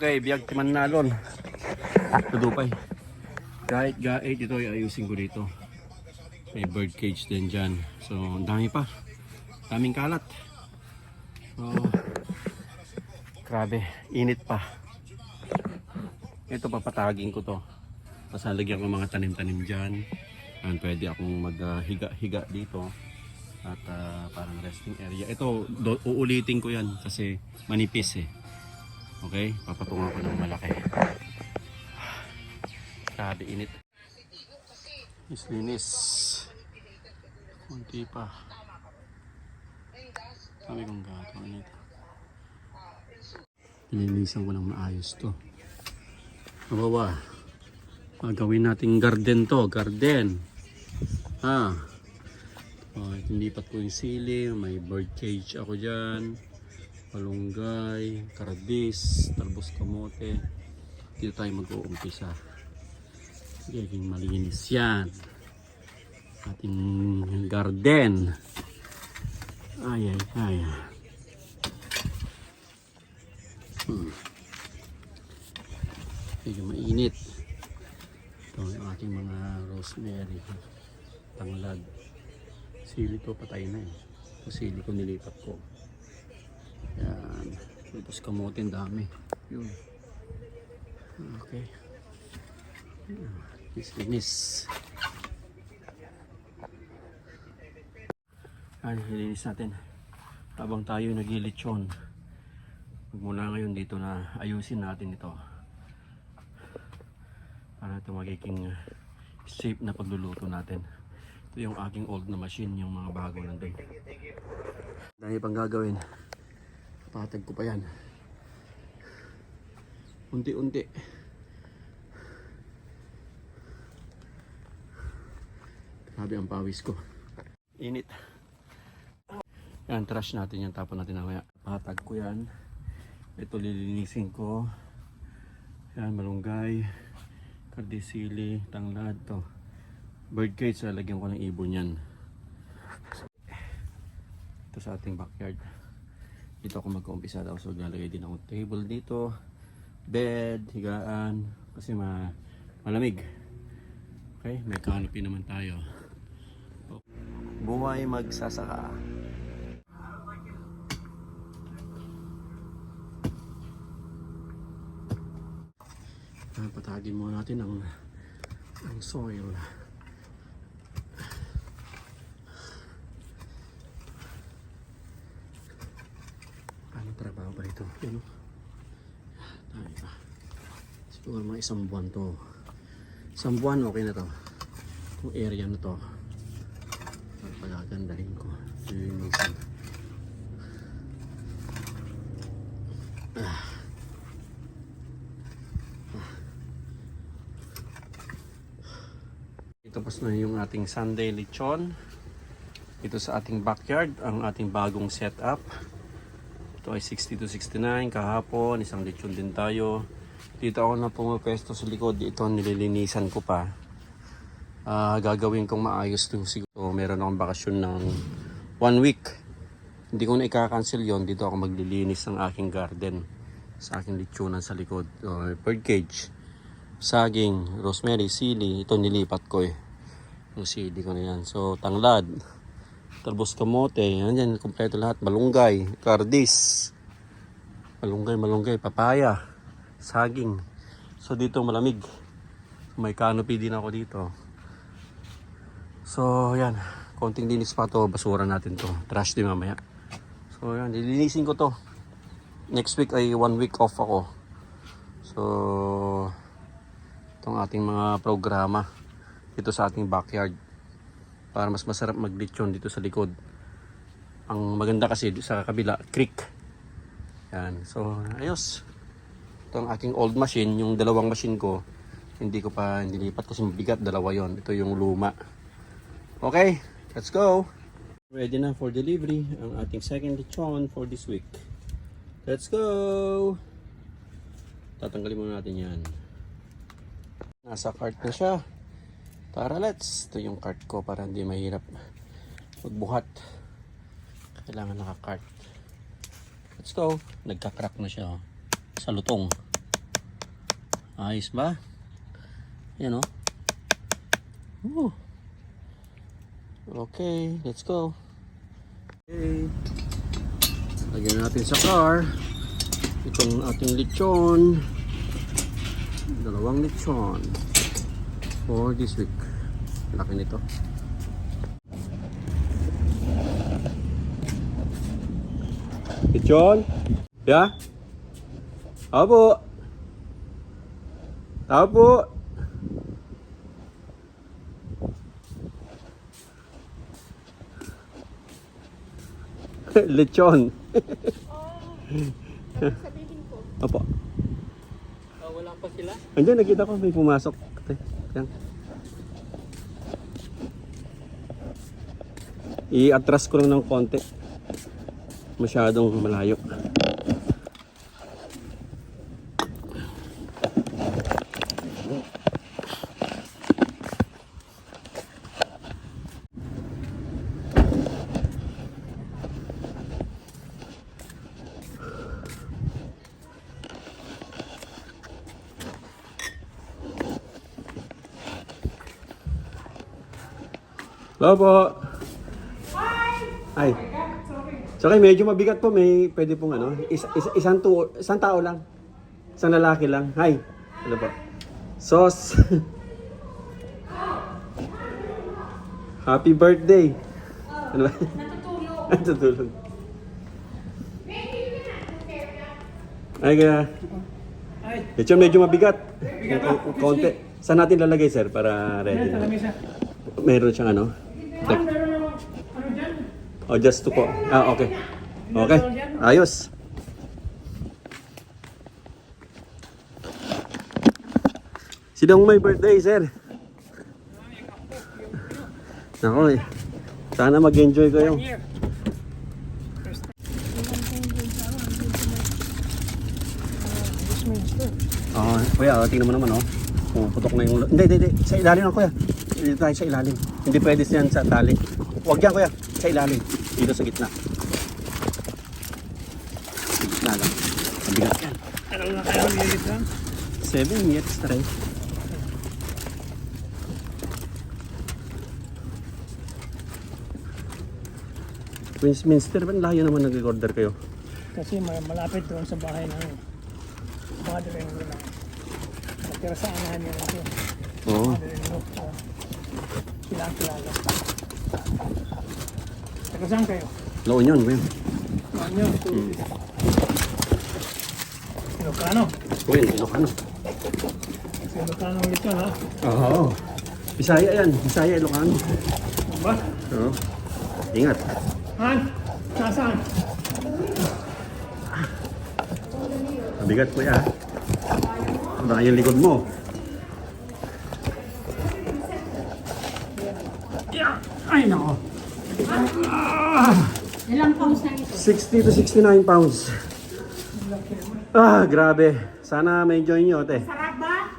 Okay, biyag timan nalon. Tudupay. Kahit gait ito ay ayusin ko dito. May bird cage din dyan. So, ang dami pa. Daming kalat. So, grabe. Init pa. Ito papatagin ko to. Masalagyan ko mga tanim-tanim dyan. And pwede akong maghiga-higa dito. At parang resting area. Ito, uulitin ko yan kasi manipis eh. Okay, papatungan ko ng malaki. Grabe init. Linis. Kunti pa. Sabi kong gato. Init. Nilinisan ko ng maayos to. Mabawa. Magawin natin garden to. Garden. Lipat ko yung sili. May bird cage ako dyan. Malunggay, kardis, talbos kamote. Dito tayo mag-uumpisa. Gaging malinis yan. Ating garden. Ay. Medyo mainit. Ito yung ating mga rosemary. Tanglad. Sili ko patay na eh. Ito sili ko nilipat ko. Yan. Tapos kamote dami. Yun. Okay. Linis. Nilinis natin. Habang tayo nagilitsyon. Magmula ngayon dito na ayusin natin ito. Para ito magiging safe na pagluluto natin. Ito yung aking old na machine. Yung mga bago nandun. Dahil pang gagawin. Patag ko pa yan. Unti-unti. Grabe ang pawis ko. Init. Yan, trash natin yan. Tapon natin namaya. Patag ko yan. Ito lilinisin ko. Yan, malunggay. Kardisili. Tanglad to. Bird cage. Lalagyan ko ng ibon yan. Ito sa ating backyard. Dito ako mag-uumpisa daw. So lalagay din ako table dito. Bed, higaan. Kasi malamig. Okay, may canopy naman tayo. Buhay magsasaka. Patagin muna natin ang soil. Anong trabaho ba ito? Yan o. Tayo pa. Siguro mga isang buwan to. Isang buwan okay na to. Itong area na to. Pagagandahin ko. Lilinisan. Tapos na yung ating Sunday lechon. Ito sa ating backyard. Ang ating bagong setup. Ito ay 60 to 69. Kahapon, isang lechon din tayo. Dito ako na pumapesto sa likod. Ito nililinisan ko pa. Gagawin kong maayos ito. Siguro meron akong bakasyon ng 1 week. Hindi ko na i-cancel yon. Dito ako maglilinis ng aking garden. Sa aking lechonan sa likod. Bird cage. Saging, rosemary, sili. Ito nilipat ko eh. Yung sili ko na yan. So, tanglad. Talbos kamote. Yan, kompleto lahat. Malunggay, kardis. Malunggay, papaya. Saging. So, dito malamig. May canopy din ako dito. So, yan. Konting linis pa to. Basura natin to. Trash din mamaya. So, yan. Lilinisin ko to. Next week ay 1 week off ako. So, itong ating mga programa dito sa ating backyard para mas masarap maglechon dito sa likod. Ang maganda kasi sa kabila creek yan. So ayos, itong aking old machine, yung dalawang machine ko hindi ko pa nilipat kasi mabigat, dalawa yon. Ito yung luma. Okay, let's go. Ready na for delivery ang ating second lechon for this week. Let's go. Tatanggalin muna natin yan. Nasa cart na siya. Tara, let's. Ito yung cart ko para hindi mahirap magbuhat. Kailangan naka-cart. Let's go. Nagka-crack na siya sa lutong. Ayos ba? Yan o. Oh. Okay, let's go. Okay. Lagyan natin sa car. Itong ating lechon. 2 lechon. For this week. Laki nito. Lechon? Yeah? Apo. Apo. Lechon. Sabihin ko. Apo. Wala pa sila? Andiyan, nakita ko may pumasok. Yan. I-atras ko lang ng konti. Masyadong malayo. Hello po. Hi. So okay, medyo mabigat po. May pwede pong ano, isang tao lang. Isang lalaki lang. Hi. Ano po? Sauce. Happy birthday. Ano ba? Natutulog. Natutulog. Ay, kaya. Ito medyo mabigat. Konti. Saan natin lalagay, sir, para ready na? Meron siyang ano? Oh, just to po. Ah, okay. Okay. Ayos. Sinong may birthday, sir? Nako eh. Sana mag-enjoy kayo. Kuya, tingnan mo naman, oh. Putok na yung... Hindi. Sa ilalim lang, kuya. Dito tayo sa ilalim. Hindi pwede siyan sa tali. Huwag yan, kuya. Sa ilalim. Dito sa gitna. Sa gitna lang. Ang bigat yan. Anong na kayo minutes lang? 7 minutes na rin. Westminster, ba layo naman nag-order kayo? Kasi malapit doon sa bahay namin. Mother-in law lang. Natira sa anahan niya lang. Oo. Mother-in-law. Sila ang kilala. Teka saan kayo? La Union, kuya. Saan nyo? Ilocano? Kuya, Ilocano. Ilocano ulit yun, ha? Oo. Bisaya yan. Bisaya, Ilocano. Ba? Oo. Ingat. Han? Nasaan? Mabigat, kuya. Baka yung likod mo. Ay, nako. Ilang pounds na ito? 60 to 69 pounds. Grabe. Sana ma-enjoy nyo, te. Sarap ba?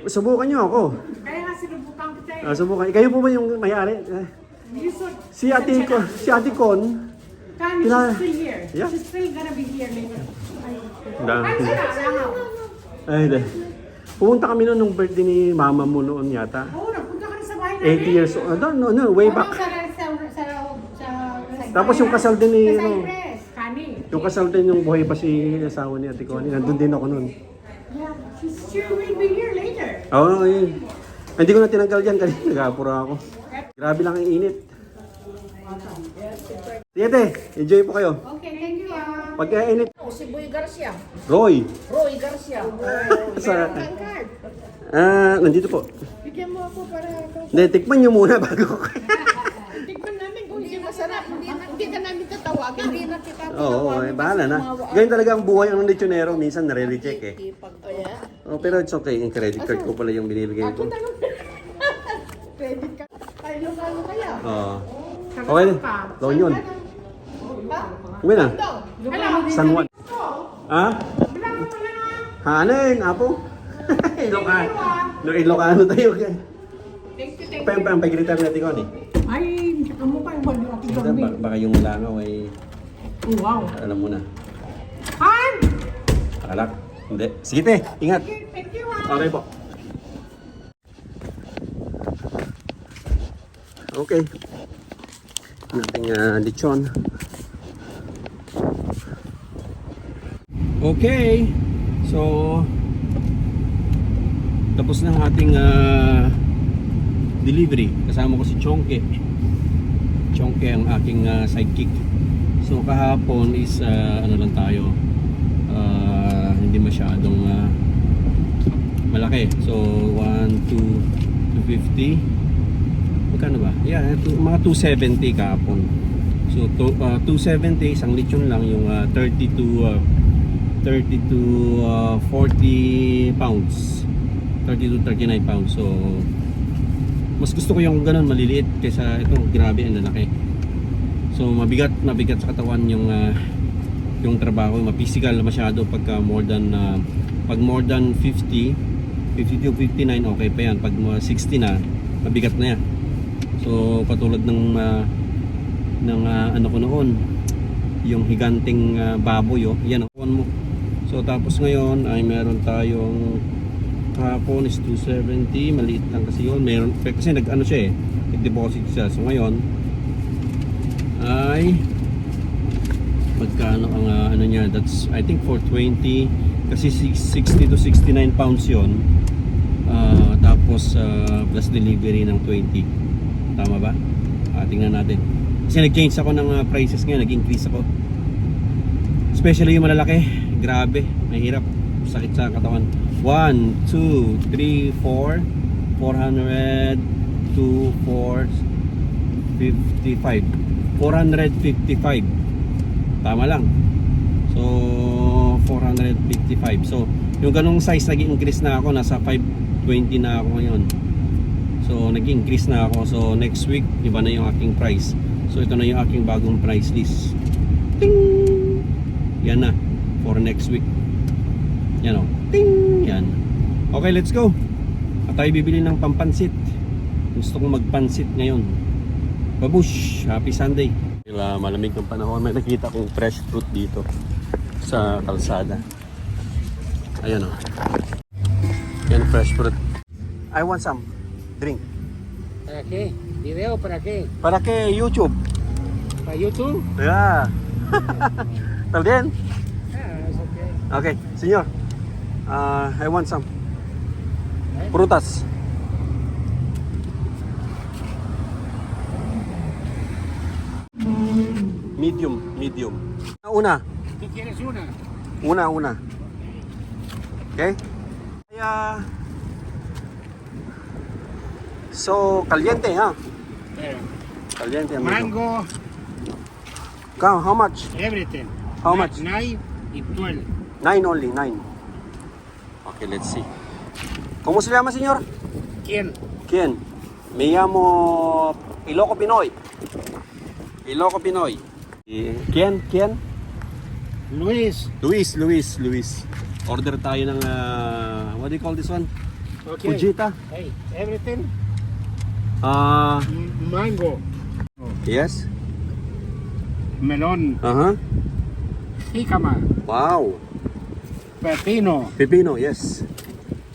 Subukan nyo ako. Kaya nga sinubukan ko tayo. Subukan. Kayo po ba yung may-ari? Si Ate Con. Kami, Kila- she's still here. Yeah. She's still gonna be here later. Dami. Ay, sila, langaw. Ay, de. Pumunta kami noon nung birthday ni mama mo noon yata. Oo, nagpunta ka na sa bahay namin. 80 years old. No, way back. Tapos yung kasal din ni, Sa ano, Cypress, Kani. yung kasal din yung buhay pa si asawa ni Ate Connie. Nandun din ako noon. Yeah, she will be here later. Oo, yun. Hindi ko na tinanggal yan kasi nag-apura ako. Grabe lang ang init. Sige, te. Enjoy po kayo. Okay, thank you. Pag init, Si Boy Garcia. Roy. Roy Garcia. Sa, Card. nandito po. Bigyan mo ako para Hindi, tikman nyo muna bago ko. tignan namin kung Hindi masarap. Hindi ka namin tatawagan. Hindi na kita Oo, bahala na. Ganyan talaga ang buhay ng lechonero. Minsan nare-reject eh. Oh, pero it's okay. Yung credit card ko pala yung binibigay ko. credit card. Ay, lokalo kaya. Oo. Okay na. Loan yun. Uwi na. Hello. San Juan. Ha? Bilang mo pala nga. Hanin, apo. Ilocano. Ilocano tayo. Thank you. Pagkiritar natin ko ni. Ay, saka mo pa yung body of the Baka yung langaw ay Wow. alam mo na. Han! Alak. Hindi. Sige te, ingat. Thank you, Han. Okay po. Okay. Ang ating lechon. Okay. So, tapos na ang ating delivery. Kasama ko si Chongke. Chongke ang aking sidekick. So kahapon is ano lang tayo, hindi masyadong malaki. So 1, 2, 250. Magkano ba? Yeah, mga 270 kahapon. So 270 isang lechon lang, yung 30 to 40 pounds. 30 to 39 pounds. So mas gusto ko yung ganun maliliit kaysa itong grabe ang lalaki. So mabigat sa katawan yung trabaho, ma-physical masyado pagka more than 50 to 59 okay pa yan. Pag 60 na, mabigat na yan. So katulad ng ano ko noon, yung higanting baboy, yan ang mo. So tapos ngayon ay meron tayong kahapon is 270, maliit lang kasi yun. Meron kasi nag-ano siya nag-deposit siya. So ngayon ay magkano ang ano niya, that's I think 420 kasi 60 to 69 pounds yun. Tapos plus delivery ng 20. Tama ba? Tingnan natin. Kasi nag-change ako ng prices ngayon, nag-increase ako. Especially yung malalaki, grabe, mahirap, sakit sa katawan. 1, 2, 3, 4, 400, 2, 4, 55. 455. Tama lang. So 455. So yung ganong size nag-increase na ako, nasa 520 na ako ngayon. So nag-increase na ako. So next week iba na yung aking price. So ito na yung aking bagong price list. Ting! Yan na for next week. Yan o. Ting! Yan. Okay, let's go. At tayo bibili ng pampansit. Gusto kong magpansit ngayon. Babush! Happy Sunday! Diba, malamig ng panahon. May nakita kong fresh fruit dito sa kalsada. Ayan o. Yan, fresh fruit. I want some drink. ¿Para qué? ¿Video para qué? Para que YouTube? ¿Para YouTube? Yeah. ¿Está bien? Ah, es okay. Okay, señor. I want some frutas. Medium. Una. ¿Tú quieres una? Una. Okay? Kaya... So, caliente, ha? Caliente, amigo. Mango, How much? everything. How much? 9 y 12. 9 only, 9. Okay, let's see. ¿Cómo se llama, señor? ¿Quién? ¿Quién? Me llamo Iloco Pinoy. Iloco Pinoy. ¿Quién? Luis. Luis. Order tayo ng, what do you call this one? Okay. Fujita. Hey, everything. Mango, Yes. melón, jícama, Wow. pepino, Pepino, yes.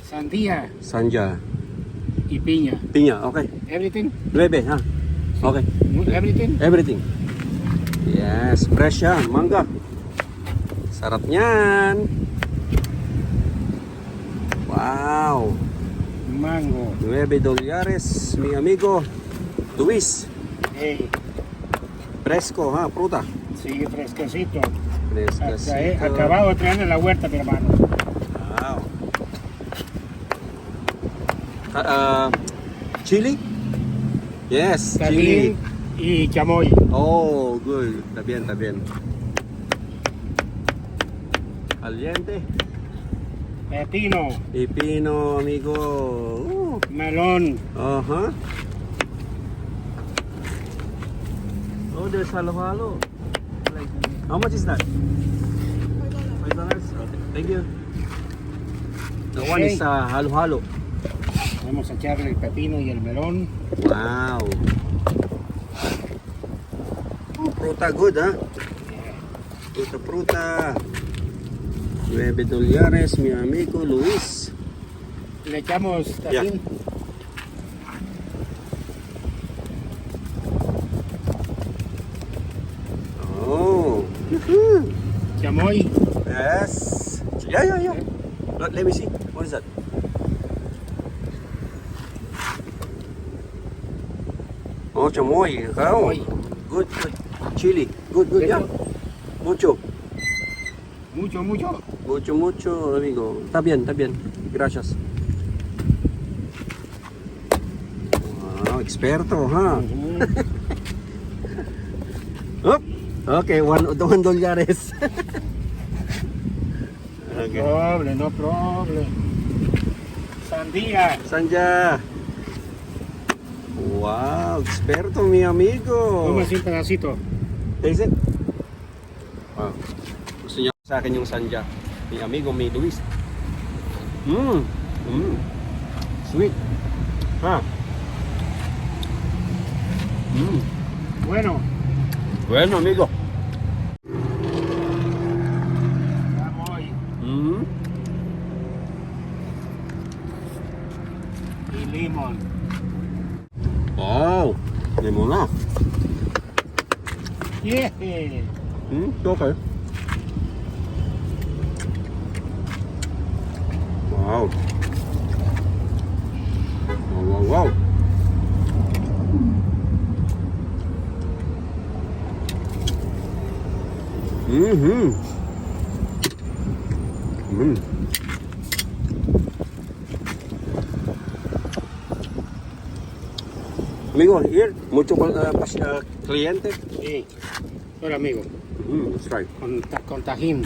sandía Sanja. y piña. Piña, okay. Everything. 9, ha? Okay. Everything. Everything. Yes, fresh yan. Mangga. Sarap niyan. Wow. Mango. $9, mi amigo. Luis. Hey, Fresco, ha? Fruta. sigue fresquecito. Frescasito. Acabado de traer en la huerta, mi hermano. Wow. Chili? Yes, chili. Tajín y chamoy. Oh, good. Está bien. Caliente. Pepino, Pepino, amigo. melón, Uh-huh. Oh, there's halo-halo. How much is that? $5. Okay, thank you. The one is halo-halo. vamos a echarle el pepino y el melón. Wow. Fruta good, ha? Fruta. $9, mi amigo Luis. Le echamos tajín. Oh. Woohoo. Chamoy. Yes. Yeah. Let me see. What is that? Oh, chamoy. Oh. Chamoy. Good. Chili. Good, yeah. Mucho. Mucho. Mucho, amigo. Está bien. Gracias. Wow, experto, ha? Oh, okay, $1. Okay. No problem. Sandía. Sanja. Wow, experto, mi amigo. Toma así un pedacito. Taste it. Wow. Gusto niya sa akin yung sanja. Mi amigo, mi Luis. Sweet. Ha? Bueno. Bueno, amigo. Chamoy. Y limón. Wow. Limon na. Yeah. Okay. Wow. Wow. Amigo, here, mucho cliente. Sí. Hola, amigo. Let's try. Con tajín.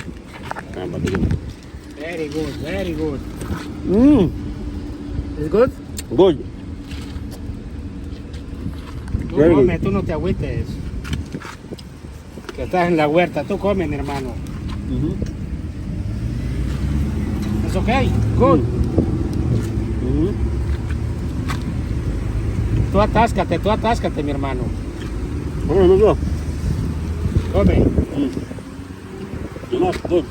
Very good. Is good? Good. Tú Very come, good. tú no te agüites. Que estás en la huerta. Tú come, mi hermano. It's okay. Good. Tú atáscate, mi hermano. Bueno, amigo. Come. Good.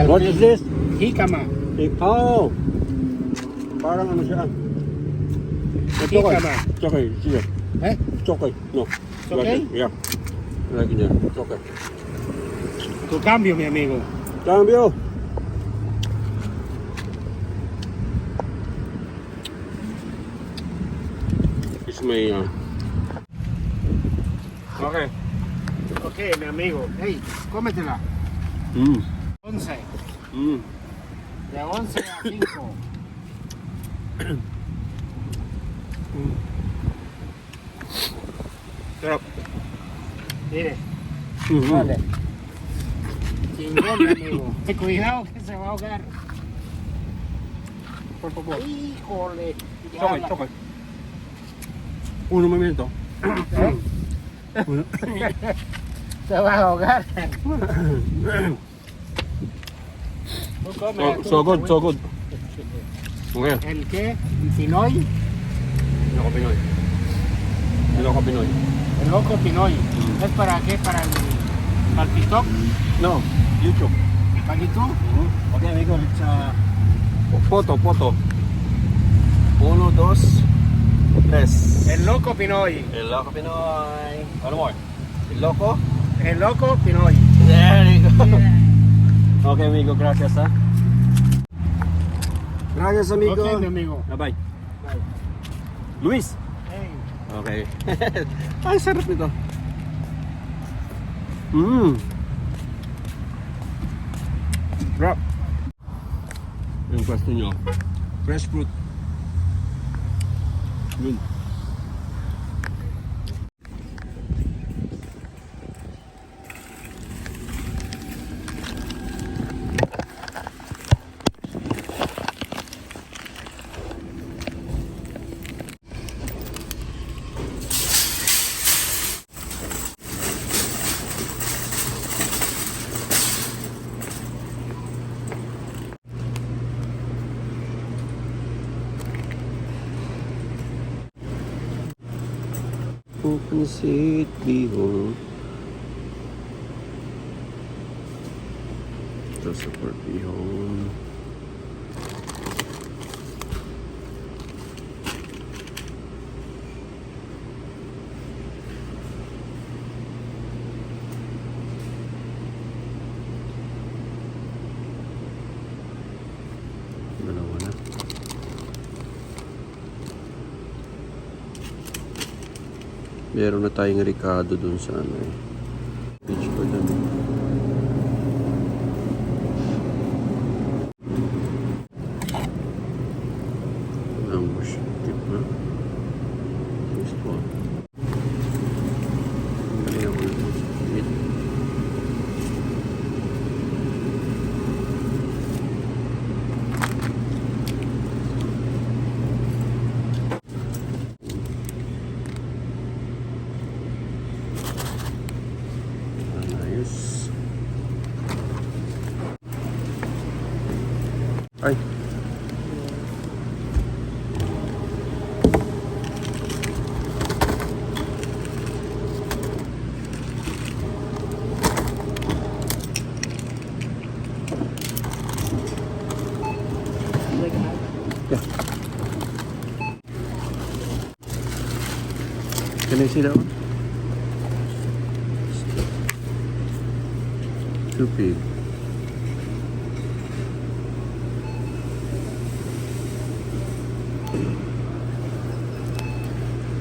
What is this? Jícama. Oh. Parang ano siya. Jícama. It's okay. Sige. Eh? It's okay. No. It's okay? Like it. Yeah. Like it, yeah. It's okay. Tu cambio, mi amigo. Cambio. It's my Okay. Ok, mi amigo. Hey, cómetela. 11. De 11 a 5. Sarap. Mire. Vale. Chingón, mi amigo. Cuidado que se va a ahogar. Por favor. Híjole. Chocolate, chocolate. Un momento. Se va a ahogar. Tú come, tú So no te good, so good. Okay. ¿El qué? ¿El Pinoy? Loco Pinoy. Loco Pinoy. El loco Pinoy. ¿Es para qué? ¿Para el TikTok? No, YouTube. ¿Para YouTube? Okay, amigo, let's foto. 1, 2, 3. El loco Pinoy. El Loco Pinoy. One more. El Loco. El loco Pinoy. There you go. Okay, amigo, gracias, ha. Gracias, amigo. Ok, mi amigo. Bye-bye. Bye. Luis. Hey. Okay. Ay, sarap nito. Sarap. Yung pwesto nyo. Fresh fruit. Yun. Pansit bihon. Ito sa Corpihon. Dalawa na. Meron na tayong Ricardo dun sa ano eh. Beach pa dun. Ambush. Tip na. This one. Galing ako na sa mid. Ayos. Ay. Yeah. Can I see that one? Too big.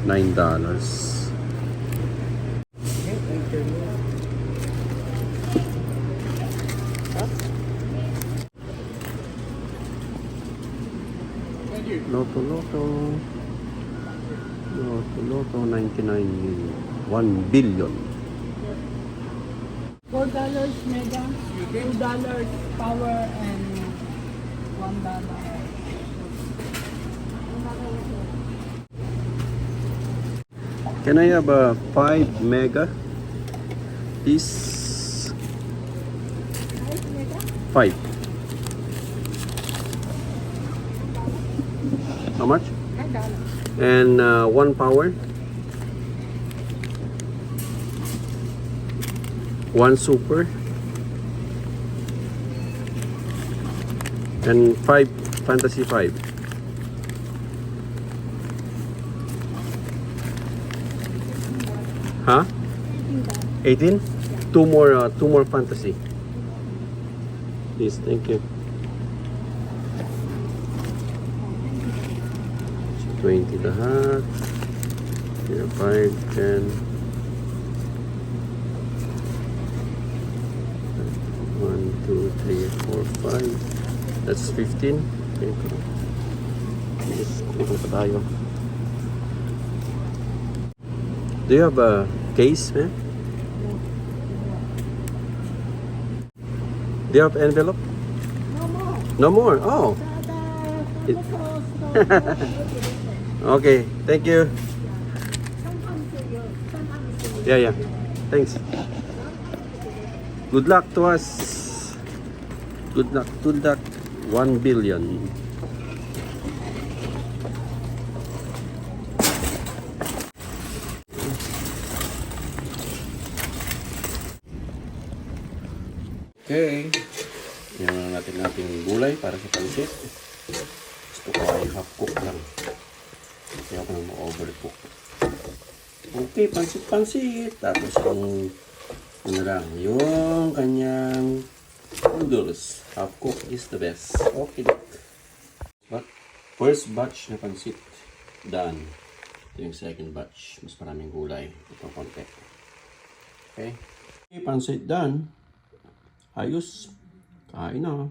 $9. Loto 99 million. 1 billion. $4 mega, $2 power, and $1. Can I have a 5 mega? Please. 5. How much? And 1 power. 1 super. And 5 fantasy 5. Huh? 18? Two more fantasy. Please, thank you. 20 lahat. Here, 5, 10. 1, 2, 3, 4, 5. That's 15. Okay. Just kunin pa tayo. Do you have a case, man? Do you have envelope? No more. Oh. It- Okay, thank you. Yeah. Thanks. Good luck to us. Good luck. 1 billion. Okay. Yan na natin ating gulay para sa pansit. Gusto ko ay half cook lang. Kasi ako nang ma-overcook. Okay, pansit-pansit. Tapos yung lang, yung kanyang noodles. Half cook is the best. Okay. But first batch na pansit done. Ito yung second batch. Mas maraming gulay. Ito konti. Okay. Okay, pansit done. Ayos. Kain na.